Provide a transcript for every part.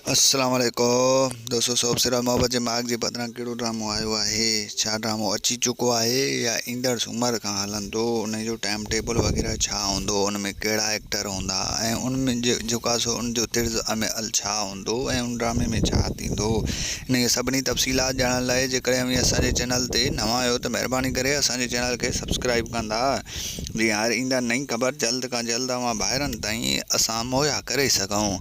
السلام عليڪم دوستو سوپ سرا محبت جي ماڳ جي بدران ڪهڙو ڊرامو آيو آهي ڇا ڊرامو اچي چڪو آهي يا ايندڙ سومر کان هلندو ان جو ٽائيم ٽيبل وغيره ڇا هوندو ان ۾ ڪهڙا ايڪٽر هوندا ۽ ان ۾ جيڪو آهي سو ان جو طرز عمل ڇا هوندو ۽ ان ڊرامي ۾ ڇا ٿيندو ان کي سڀني تفصيلات ڄاڻڻ لاء جيڪڏهن اوهين اسان جي چينل تي نوان آهيو ته مهرباني ڪري اسان جي چينل کي سبسڪرائب ڪندا جيئن هر ايندڙ نئين خبر جلد کان جلد اوهان ڀائرن تائين اسان مهيا ڪري سگهون.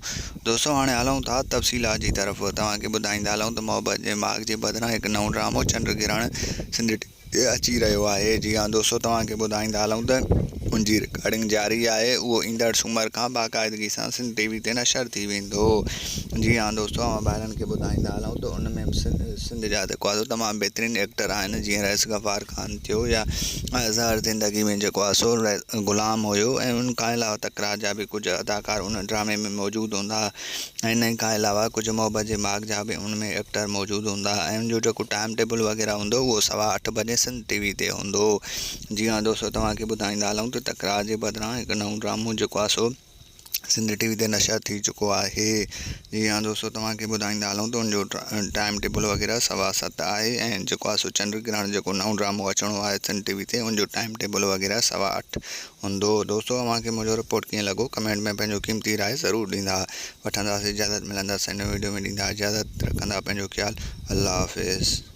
دوستو هاڻي هلون ٿا تفصيلات جي طرف توهان کي ٻڌائيندا هلون ته محبت جي ماڳ جي بدران هڪ نئون ڊرامو چنڊ گرهڻ سنڌ ٽي وي تي اچي رهيو آهي جي ها دوستو توهان کي ٻڌائيندا هلون ته ان جي رڪارڊنگ جاري آهي اهو ايندڙ سومر کان باقاعدگي سان سنڌ ٽي وي تي نشر ٿي ويندو جي ها دوستو اوهان ڀائرن کي ٻڌائيندا هلون ته ان ۾ سنڌ جا جيڪو آهي تمام بهترين ايڪٽر آهن جيئن رئيس غفار خان ٿيو يا زهر زندگي ۾ جيڪو آهي سو غلام هيو ۽ ان کان علاوه تڪرار جا به ڪجهه اداڪار ان ڊرامي ۾ موجود هوندا ۽ ان کان علاوه ڪجهه محبت جي ماڳ جا به ان ۾ ايڪٽر موجود هوندا ۽ ان جو جيڪو ٽائيم ٽيبل وغيره هوندو اهو سوا اٺ بجي سنڌ ٽي وي تي هوندو جي ها دوستو توهان کي ٻڌائيندا هلون ته تڪرار جي بدران هڪ نئون ڊرامو جيڪو آهي سو سنڌ ٽي وي تي نشر ٿي چڪو آهي جي ها دوستو توهان کي ٻڌائيندا هلون ته ان جو ٽائيم ٽيبل وغيره سوا ست آهي ۽ جيڪو آهي سو چنڊ گرهڻ جيڪو نئون ڊرامو اچڻو آهي سنڌ ٽي وي تي ان جو ٽائيم ٽيبل وغيره سوا اٺ هوندو دوستو اوهان کي منهنجو رپورٽ ڪيئن لڳو ڪمينٽ ۾ پنهنجو قيمتي راء ضرور ڏيندا وٺنداسين اجازت ملنداسين نئين ويڊيو ۾ ڏيندا اجازت رکندا پنهنجو خيال الله حافظ.